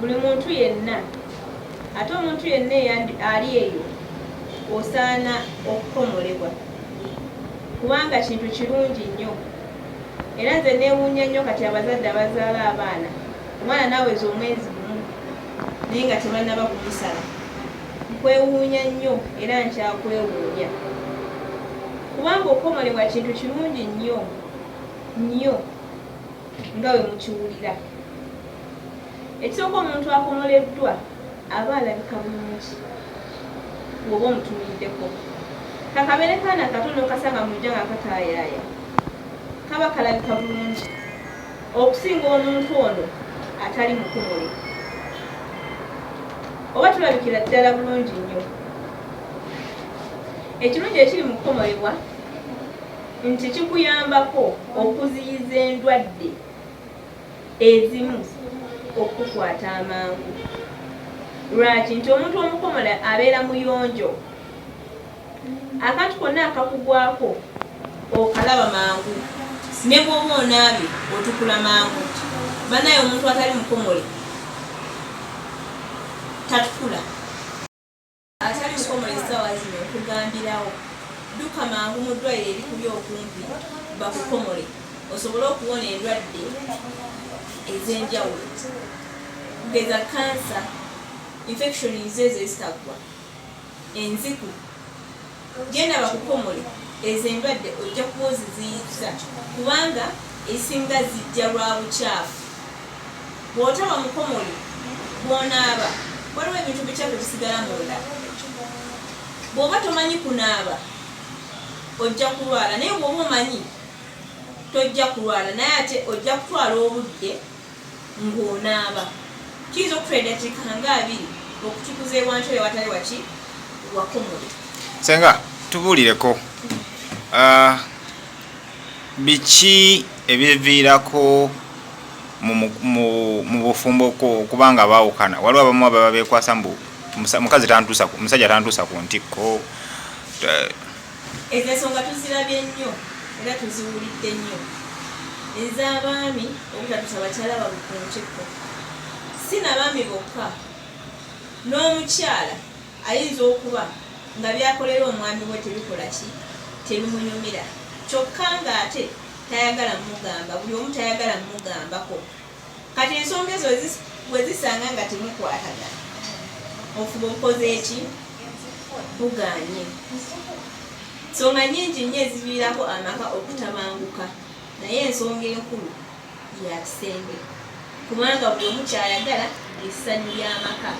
Buli muntu yenna, ate omuntu yenna ali eyo osaana okukomolebwa kubanga kintu kirungi nnyo. Era nze neewuunya nnyo kati abazadde abazaala abaana, omwana n'aweza omwezi gumu naye nga tebannaba kumusala. Nkwewuunya nnyo era nkyakwewuunya kubanga okukomolebwa kintu kirungi nnyo nnyo nga bwe mukiwulira. Ekisooka omuntu akomoleddwa aba alabika bulungi bw'oba omutunuliddeko. Ka kabeere kaana kato n'okasanga mu luggya nga kataayaaya, kaba kalabika bulungi okusinga omuntu ono atali mukomole. Oba tulabikira ddala bulungi nnyo. Ekirungi ekiri mu kukomolebwa nti kikuyambako okuziyiza endwadde ezimu okukukwata amangu. Lwaki? Nti omuntu omukomole abeera muyonjo. Akantu konna akakugwako okalaba mangu, ne bw'oba onaabye otukula mangu. Banaye omuntu atali mukomole tatukula. Atali mukomole essaawa zino nkugambirawo dduka mangu mu ddwaliro erikuli okumpi bakukomole osobole okuwona endwadde ez'enjawulo kugeza kkansa, infections ezo ezitaggwa, enziku. Genda bakukomole ezo endwadde ojja kuba oziziyizza kubanga ezisinga zijja lwa bukyafu. Bw'otaba mukomole bw'onaaba waliwo ebintu bikyafu ebisigala munda. Bw'oba tomanyi kunaaba ojja kulwala naye bw'oba omanyi tojja kulwala naye ate ojja kutwala obudde ng'onaaba. Kiyinza okutwala eddakiika nga abiri okutukuza ewantu eyo awatali waki wakomole. Senga tubuulireko biki ebiviirako mu bufumbo kubanga baawukana? Waliwo abamu ababa beekwasa mbu mukazi tantuusa, musajja tantuusa ku ntikko. Ezo ensonga tuzirabye nnyo era tuziwulidde nnyo, ez'abaami obutatuusa bakyala baabwe ku ntikko. Si na baami bokka, n'omukyala ayinza okuba nga by'akolera omwami we tebikola ki? Tebimunyumira kyokka ng'ate tayagala mugamba, buli omu tayagala mugambako. Kati ensonga ezo bwe zisanga nga temukwatagana, ofuba okoze ki? Bugaanye. Nsonga nnyingi nnyo eziviirako amaka okutabanguka naye ensonga enkulu ya kisenge kubanga buli omu ky'ayagala ly'essanyu ly'amaka.